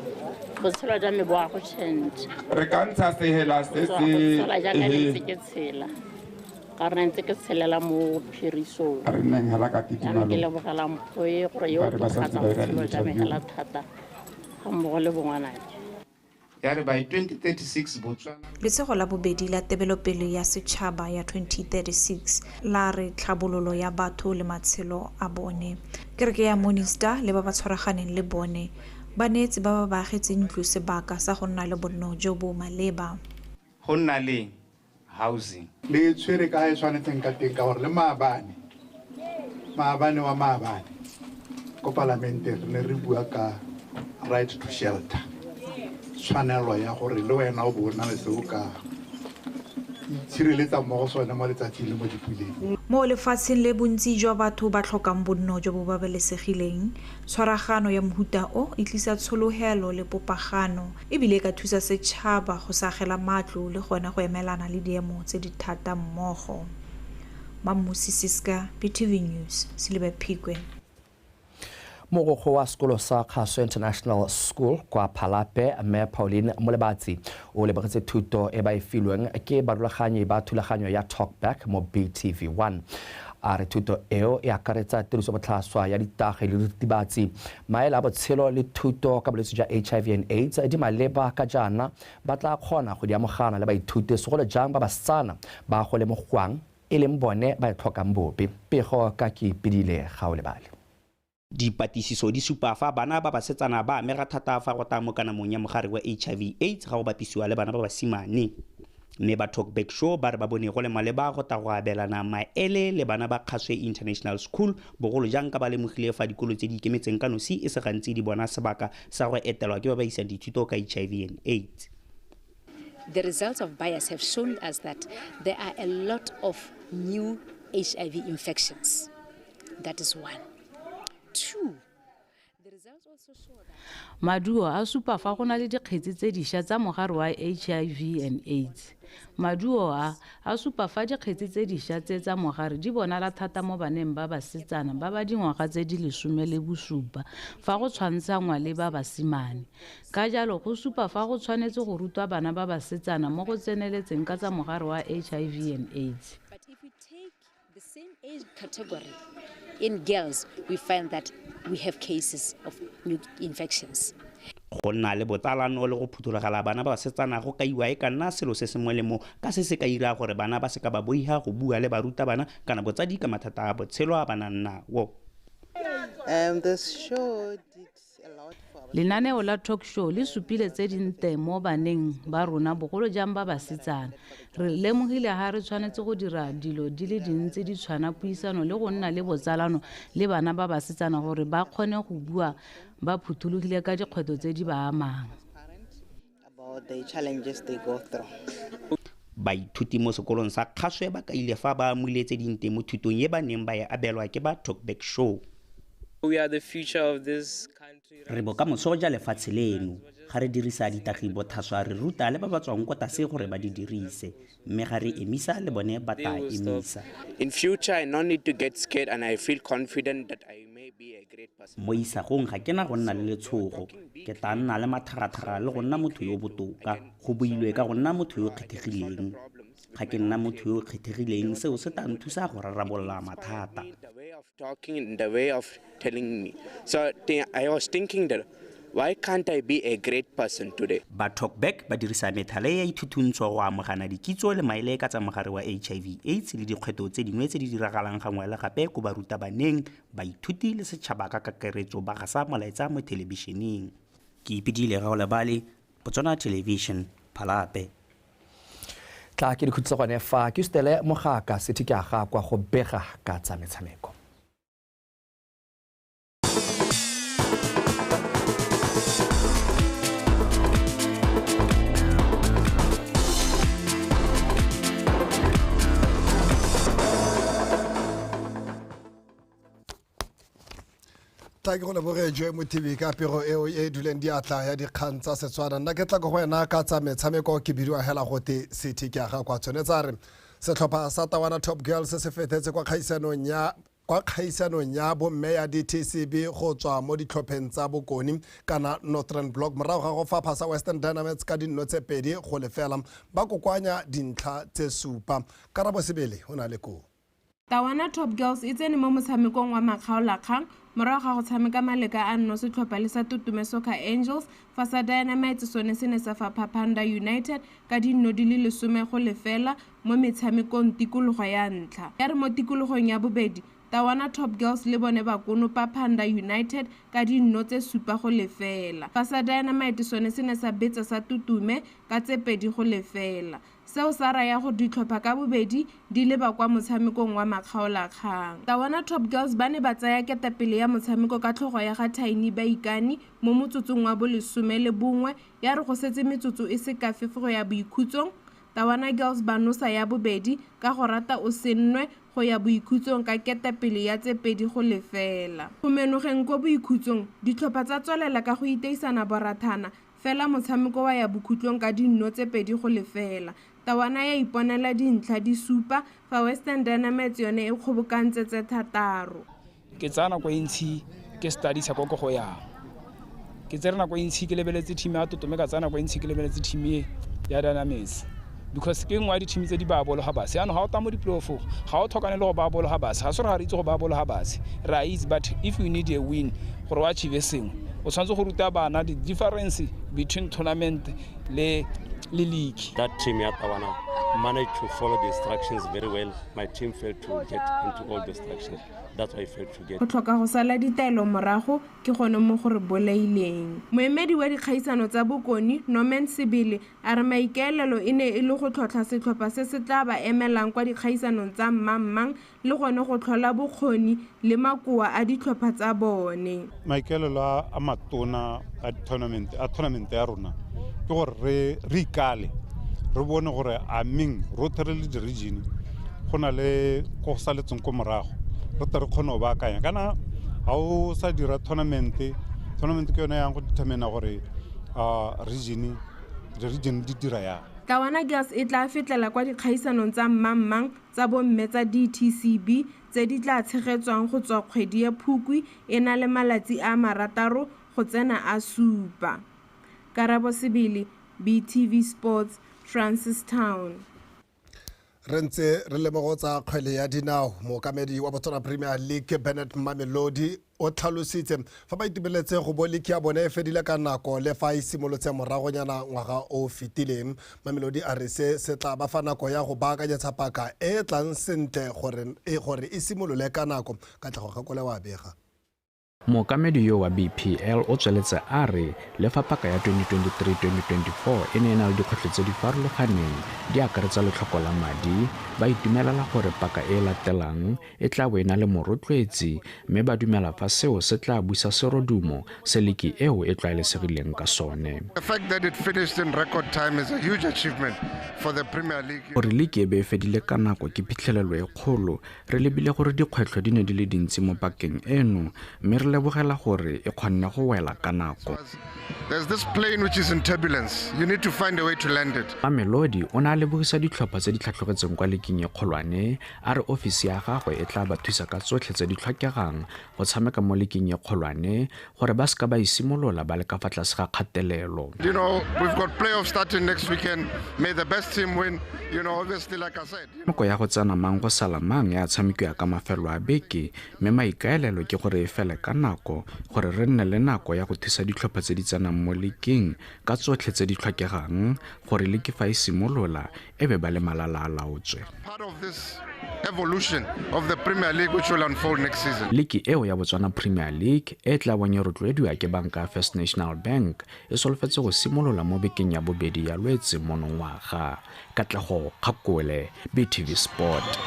[SPEAKER 10] botshelo jwa me bo a go change.
[SPEAKER 25] Re ka ntsha sehela se
[SPEAKER 10] Go
[SPEAKER 25] se
[SPEAKER 10] tshela jaaka ne ntse ke tshela, ka gore ne ntse ke tshelela mo phirisong.
[SPEAKER 25] Re nneng hela ka
[SPEAKER 10] Jaanong ke
[SPEAKER 25] tidimalo.
[SPEAKER 10] lebogela mpho e gore yo
[SPEAKER 25] Ba re ba santse
[SPEAKER 10] tokafatsa
[SPEAKER 25] ba dira
[SPEAKER 10] botshelo jwa me
[SPEAKER 25] interview.
[SPEAKER 10] hela thata ga mmogo le bongwanake.
[SPEAKER 25] Ya re by 2036 Botswana.
[SPEAKER 7] Letshego la bobedi la tebelopele ya setšhaba ya 2036 la re tlhabololo ya batho le matshelo a bone. Kereke ya Morning Star le ba ba tshwaraganeng le bone ba neetse ba ba baagetseng ntlo sebaka sa go nna le bonno jo bo maleba.
[SPEAKER 25] Go nna le housing.
[SPEAKER 5] Le tshwere ka e tshwanetseng ka teng ka gore le maabane wa maabane ko palamente re ne re bua ka right to shelter. Tshwanelo ya gore le wena o bo na le seo ka itshireletsa mmogo sone mo letsatsing le mo dipuleng.
[SPEAKER 7] Mo lefatsheng le bontsi jwa batho ba tlhokang bonno jo bo babalesegileng, tshwaragano ya mohuta o e tlisa tshologelo le popagano ebile e ka thusa setšhaba go sagela matlo le gone go emelana le diemo tse di thata mmogo. Mammusi Siska, BTV News, Selibe Phikwe.
[SPEAKER 1] Mogokgo wa sekolo sa Kgaso International School kwa Phalape, Mme Pauline Molebatsi, o lebogetse thuto e ba e filweng ke barulaganyi ba thulaganyo ya Talkback mo BTV1. A re thuto eo e akaretsa tirisobotlhaswa ya ditagi le diritibatsi, maele a botshelo le thuto ka bolwetse jwa HIV and AIDS di maleba ka jaana ba tla kgona go di amogana le baithuti segolo jang ba basetsana ba go lemogwang e leng bone ba e tlhokang bobe. Pego ka ke Ipidile Gaolebale.
[SPEAKER 6] Dipatlisiso di supa fa bana ba basetsana ba amega thata fa go tla mo kanamong ya mogare wa HIV AIDS ga go bapisiwa le bana ba basimane. Mme ba Talkback Show ba re ba bone go le maleba go tla go abelana maele le bana ba Kgaswe International School, bogolo jang ka ba lemogile fa dikolo tse di ikemetseng ka nosi e se gantsi di bona sebaka sa go etelwa ke ba ba isang dithuto ka HIV and AIDS.
[SPEAKER 11] The results of bias have shown us that there are a lot of new HIV infections. That is one. Two, the results also show that
[SPEAKER 12] Maduo a supa fa go na le dikgetsi tse dišwa tsa mogare wa HIV and AIDS. Maduo a supa fa dikgetsi tse dišwa tse tsa mogare di bonala thata mo baneng ba basetsana ba ba dingwaga tse di 17 fa go tshwantshangwa le ba basimane. Ka jalo go supa fa go tshwanetse go rutwa bana ba basetsana mo go tseneletseng ka tsa mogare wa HIV and AIDS.
[SPEAKER 11] But if we take the same age category in girls, we find that we have cases of new infections.
[SPEAKER 6] Go nna le botsalano le go phuthologela bana ba basetsana go kaiwa e ka nna selo se se molemo ka se se ka ira gore bana ba seka ba boiha go bua le barutabana kana botsadi ka mathata a botshelo a ba nang nao.
[SPEAKER 12] Lenaneo la talk show le supile tse dinte mo baneng ba rona bogolo jang ba basetsana. Re lemogile ha re tshwanetse go dira dilo di le dintsi di tshwana puisano le go nna le botsalano le bana ba basetsana gore ba kgone go bua ba phuthologile ka dikgwetlho tse di ba amang.
[SPEAKER 6] Baithuti mo sekolong sa Kgaswe ba kaile fa ba amule tse dinte mo thutong e ba neng ba e abelwa ke ba Talkback Show.
[SPEAKER 13] We are the future of this country.
[SPEAKER 6] Re bokamoso ja lefatshe leno. Ga re dirisa ditagi bothaswa re ruta le ba ba tswang kwa tlase gore ba di dirise, mme ga re emisa le bone ba tla emisa.
[SPEAKER 13] In future I no need to get scared and I feel confident that I may be a great person.
[SPEAKER 6] Mo isagong ga ke na go nna le letshogo, ke tla nna le matharathara le go nna motho yo botoka. Go builwe ka go nna motho yo kgethegileng. Ga ke nna motho yo kgethegileng, seo se tla nthusa go rarabolola mathata.
[SPEAKER 13] Talking in the way of telling me. So I was thinking that why can't I be a great person today?
[SPEAKER 6] Ba Talkback ba dirisa methale ya ithuthuntso go amogana dikitso le maele ka tsa mogare wa HIV AIDS le dikgwetlho tse dingwe tse di diragalang gangwe le gape ko barutabaneng, baithuti le setšhaba ka kakaretso ba gasa molaetsa mo thelebišeneng. Ke Ipidile Gaolebale, Botswana Television, Phalape.
[SPEAKER 1] Tla ke dikhutso gone fa ke sutele mogaka sethe ke a ga kwa go bega ka tsa metshameko.
[SPEAKER 26] Tla ke go leboge Joy Mothibi ka pego eo e duleng diatla ya dikgang tsa Setswana. Nna ke tla go wena ka tsa metshameko ke bidiwa hela gote City ke aga kwa tshwanetse a re setlhopha sa Tawana Top Girls se fetetse kwa kgaisanong ya bomme ya DTCB go tswa mo ditlhopheng tsa Bokone kana Northern Block morago ga go fapha sa Western Dynamites ka dinno tse 2-0 ba kokoanya dintlha tse 7. Karabo Sebele o na le koo.
[SPEAKER 27] Tawana Top Girls e tsene mo motshamekong wa makgaolakgang
[SPEAKER 14] Morago ga go tshameka maleka a nno setlhopha le sa Tutume Soccer Angels, fa sa Dynamites sone se ne sa fapha Panda United ka dinno di le 10-0 mo metshamekong tikologo ya ntlha. Ya re mo tikologong ya bobedi, Tawana Top Girls le bone ba konopa Panda United ka dinno tse 7-0. Fa sa Dynamite sone se ne sa betsa sa Tutume ka tse 2-0. Seo sa raya gore ditlhopha ka bobedi di leba kwa motshamekong wa makgaolakgang. Tawana Top Girls ba ne ba tsaya ketapele ya motshameko ka tlhogo ya ga Tiny Baikane mo motsotsong wa bo 11, ya re go setse metsotso e se ka fefo go ya boikhutsong, Tawana Girls ba nosa ya bobedi ka go rata o se nnwe go ya boikhutsong ka ketapele ya tse 2-0. Go menogeng ko boikhutsong, ditlhopha tsa tswelela ka go iteisana borathana, fela motshameko wa ya bokhutlong ka dinno tse 2-0. Tawana ya iponela dintlha di 7, fa Western Dynamites yone e kgobokantse tse 6.
[SPEAKER 15] Ke tsaya nako e ntsi ke studysa ko go yang. Ke tsere nako e ntsi ke lebeletse team ya Tutume, ka tsaya nako e ntsi ke lebeletse team e ya Dynamites. Because ke nngwe ya di-team tse di ba bolo ga base. Jaanong ga o tla mo di-playoff-ong, ga o tlhokane le go ba bolo ga base. Ga se gore ga re itse go ba bolo ga base. Re a itse, but if you need a win gore o achieve sengwe, o tshwanetse go ruta bana the difference between tournament le league.
[SPEAKER 16] That team ya Tawana managed to follow the instructions very well. My team failed to get into all the instructions. That's why I failed to get.
[SPEAKER 14] Go tlhoka go sala ditaelo morago ke gone mo go re bolaileng. Moemedi wa dikgaisano tsa Bokone, Norman Sebele, a re maikaelelo e ne e le go tlhotlha setlhopha se se tla ba emelang kwa dikgaisanong tsa mmangmang le gone go tlhola bokgoni le makoa a ditlhopha tsa bone.
[SPEAKER 17] Maikaelelo a matona a tournament ya rona ke gore re ikale, re bone gore a meng rotlhe re le di-region go na le ko go saletseng ko morago, re tle re kgone go baakanya. Kana ga o sa dira tournament ke yone yang go determina gore region di dira yang.
[SPEAKER 14] Tawana Girls e tla fetlela kwa dikgaisanong tsa mmangmang tsa bomme tsa DTCB tse di tla tshegetswang go tswa kgwedi ya Phukwi e na le malatsi a 6 go tsena a 7. Karabo Sebele, BTV Sports, Francistown.
[SPEAKER 26] Re ntse re le mo go tsa kgwele ya dinao, mookamedi wa Botswana Premier League Bernard Mamelodi o tlhalositse fa ba itumeletse go bo league ya bone e fedile ka nako le fa e simolotse moragonyana ngwaga o fetileng. Mamelodi a re se se tla ba fa nako ya go baakanyetsa paka e tlang sentle gore e simolole ka nako. Katlego Gakole wa bega.
[SPEAKER 19] Mookamedi yo wa BPL o tsweletse a re le fa paka ya 2023-2024 e ne e na le dikgwetlho tse di farologaneng di akaretsa letlhoko la madi, ba itumelela gore paka e latelang e tla bo e na le morotloetsi, mme ba dumela fa seo se tla busa serodumo se liki eo e tlwaelesegileng ka sone.
[SPEAKER 20] The fact that it finished in record time is a huge achievement for the Premier League.
[SPEAKER 19] Gore liki e be e fedile ka nako ke phitlhelelo e kgolo, re lebile gore dikgwetlho di ne di le dintsi mo pakeng eno, mme re lebogela gore e kgonne go wela ka nako.
[SPEAKER 20] There's this plane which is in turbulence. You need to find a way to land it.
[SPEAKER 19] Mamelodi o ne a lebogisa ditlhopha tse di tlhatlogetseng kwa liking e kgolwane, a re ofisi ya gagwe e tla ba thusa ka tsotlhe tse di tlhokegang go tshameka mo liking e kgolwane gore ba seka ba isimolola ba le ka fa tlase ga kgatelelo.
[SPEAKER 20] You know, we've got playoffs starting next weekend. May the best team win. You know, obviously, like I said.
[SPEAKER 19] Nako ya go tsena mang go sala mang ya tshamekiwa ka mafelo a beke, mme maikaelelo ke gore e fele ka nako gore re nne le nako ya go thusa ditlhopha tse di tsenang mo liking ka tsotlhe tse di tlhokegang gore liki fa e simolola e be ba le malala a laotswe.
[SPEAKER 20] Part of this evolution of the Premier League which will unfold next season.
[SPEAKER 19] Liki eo ya Botswana Premier League e tla bong e rotloediwa ke banka ya First National Bank e solofetse go simolola mo bekeng ya bobedi ya Lwetse monongwaga. Katlego Kgakole, BTV Sport.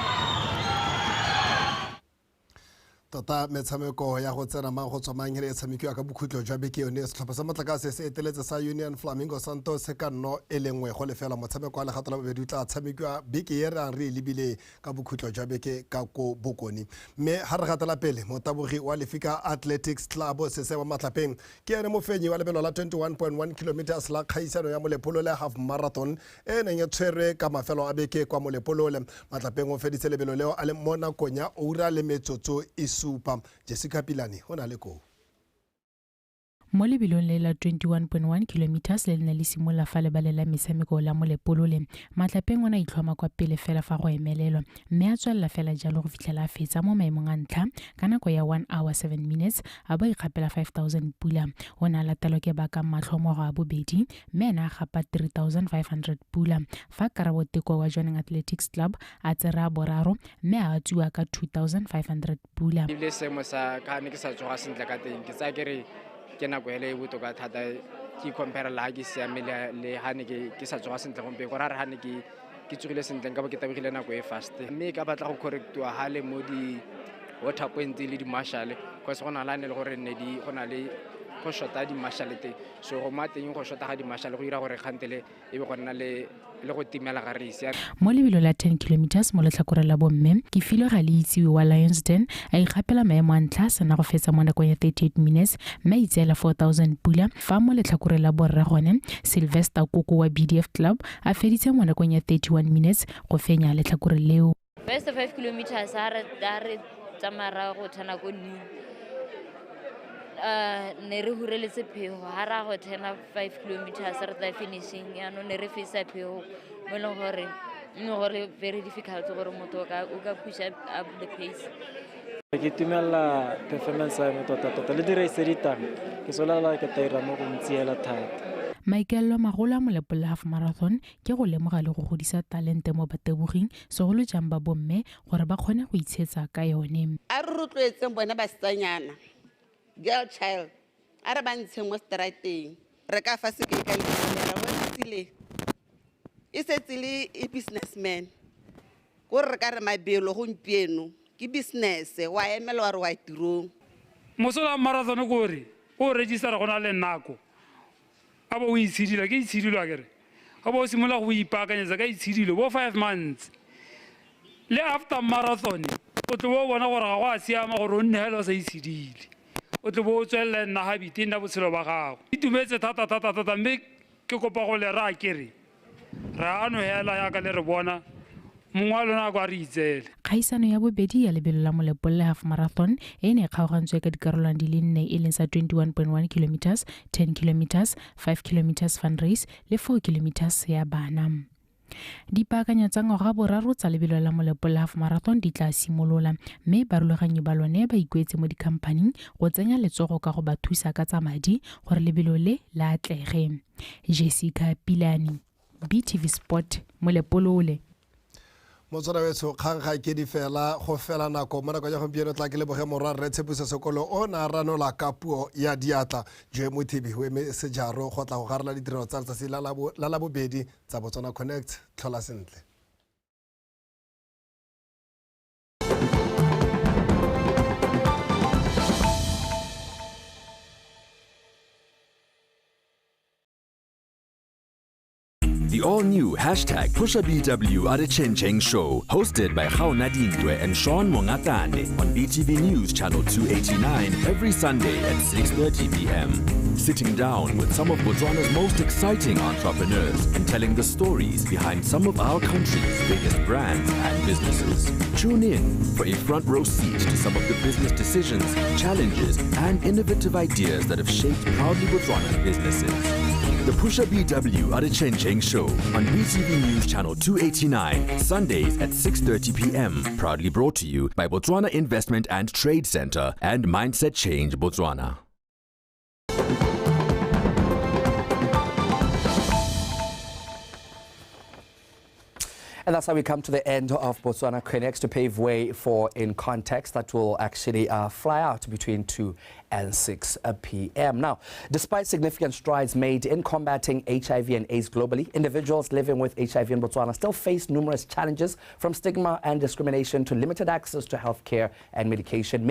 [SPEAKER 26] Tota metshameko ya go tsena mang go tswa mang e tshamekiwa ka bokhutlo jwa beke yone. Setlhopha sa motlakase se eteletse sa Union Flamingo Santos ka 0-1. Motshameko wa legato la bobedi o tla tshamekiwa beke e re ang re e lebile ka bokhutlo jwa beke ka ko Bokone. Mme ha re gatela pele, motabogi wa Lefika Athletics Club Sesebo Matlapeng ke ene mofenyi wa lebelo la 21.1 kilometers la kgaisano ya Molepolole half marathon e neng e tshwerwe ka mafelo a beke kwa Molepolole. Matlapeng o feditse lebelo leo a le mo nakong ya ura le metsotso e supa. Jessica Pilane o na le koo.
[SPEAKER 2] Mo lebelong le la 21.1 kilometers le le ne le simolola fa lebaleng la metshameko la Molepolole, Matlapeng o ne a itlhoma kwa pele fela fa go emelelwa mme a tswelela fela jalo go fitlhela a fetsa mo maemong a ntlha ka nako ya 1 hour 7 minutes a bo a ikgapela 5000 pula. O ne a latelwa ke Bakang Matlhomogo a bobedi mme ene a gapa 3500 pula, fa Karabo Teko wa Jwaneng Athletics Club a tsere a boraro mme a atswiwa ka 2500 pula.
[SPEAKER 18] Ebile seemo sa ka ne ke sa tsoga sentle ka teng, ke tsaya ke re ke nako ele e botoka thata ke compare le ha ke siame le ha ne ke sa tsoga sentle gompieno, gore ha re ha ne ke tsogile sentle nka bo ke tabogile nako e fast. Mme e ka batla go correctiwa hale mo di water point le di-marshal, cause go na le ha ne le gore ne di go na le go short-a di-marshal teng, so go ma teng go short-a ga di-marshal go dira gore kgantele e be go nna le go timela ga race.
[SPEAKER 2] Mo lebelo la 10 kilometers mo letlhakoreng la bomme, ke filwe ga le itsiwe wa Lions Den a ikgapela maemo a ntlha sena go fetsa mo nakong ya 38 minutes mme a itseela 4000 pula, fa mo letlhakoreng la borre gone Sylvester Koko wa BDF Club a feditse mo nakong ya 31 minutes go fenya letlhakore leo.
[SPEAKER 21] First 5 kilometers ha re tsamaya ra go thana ko new ne re hureletse phego ha ra go thena 5 kilometers re tla finishing, yaanong ne re fetsa phego mo e leng gore ne gore very difficult gore motho o ka push up the pace.
[SPEAKER 22] Ke itumella performance ya me tota tota le di-race tse di tang ke solela ke taira mo go ntsi hela thata.
[SPEAKER 2] Maikaelelo magolo a Molepolole Half Marathon ke go lemoga le go godisa talente mo bataboging, segolo jang ba bomme, gore ba kgone go itshetsa ka yone.
[SPEAKER 23] A re rotloetseng bone basetsanyana, girl child, a re ba ntsheng mo strateng, re ka fa sekei ka letimela bona tsile e setse le e businessman, kore re ka re mabelo gompieno ke business, wa emela wa re wa tirong.
[SPEAKER 24] Mosola wa marathon ke gore o register go na le nako, a bo o itshidila, ke itshidilo akere, a bo o simolola go ipaakanyetsa ka itshidilo bo 5 months le after marathon o tlo bo o bona gore ga go a siama gore o nne hela o sa itshidile, o tlo bo o tswelela nna habit e nna botshelo ba gago. Itumetse thata thata thata, mme ke kopa go le raya ke re re ano hela yaka le re bona mongwe wa lona a kwa re itseele.
[SPEAKER 2] Kgaisano ya bobedi ya lebelo la Molepolole Half Marathon e ne e kgaogantswe ka dikarolwana di le nne, e leng sa 21.1 kilometers, 10 kilometers, 5 kilometers fun race le 4 kilometers ya bana. Dipaakanyo tsa ngwaga boraro tsa lebelo la Molepolole Half Marathon di tla simolola, mme barulaganyi ba lone ba ikuetse mo dikhamphaning go tsenya letsogo ka go ba thusa ka tsa madi gore lebelo le le atlege. Jessica Pilane, BTV Sport, Molepolole.
[SPEAKER 26] Motswana wetsho, kgang ga ke di fela go fela nako mo nakong ya gompieno tla ke leboge morwa rre Tshepiso Sekolo o ne a ranola ka puo ya diatla. Joe Mothibi o eme sejaro go tla go garela ditirelo tsa letsatsi la labobedi tsa Botswana Connect. Tlhola sentle.
[SPEAKER 27] The all-new hashtag PushaBW Adechencheng Show, hosted by Gaona Dintwe and Sean Mongatane on BTV News Channel 289 every Sunday at 6:30 p.m. Sitting down with some of Botswana's most exciting entrepreneurs and telling the stories behind some of our country's biggest brands and businesses. Tune in for a front row seat to some of the business decisions, challenges, and innovative ideas that have shaped proudly Botswana businesses. The Pusha BW Adechencheng Show on BTV News Channel 289, Sundays at 6:30 p.m. Proudly brought to you by Botswana Investment and Trade Center and Mindset Change Botswana.
[SPEAKER 1] And that's how we come to the end of Botswana Connects, to pave way for In Context that will actually fly out between 2 and 6 p.m. Now, despite significant strides made in combating HIV and AIDS globally, individuals living with HIV in Botswana still face numerous challenges, from stigma and discrimination to limited access to healthcare and medication.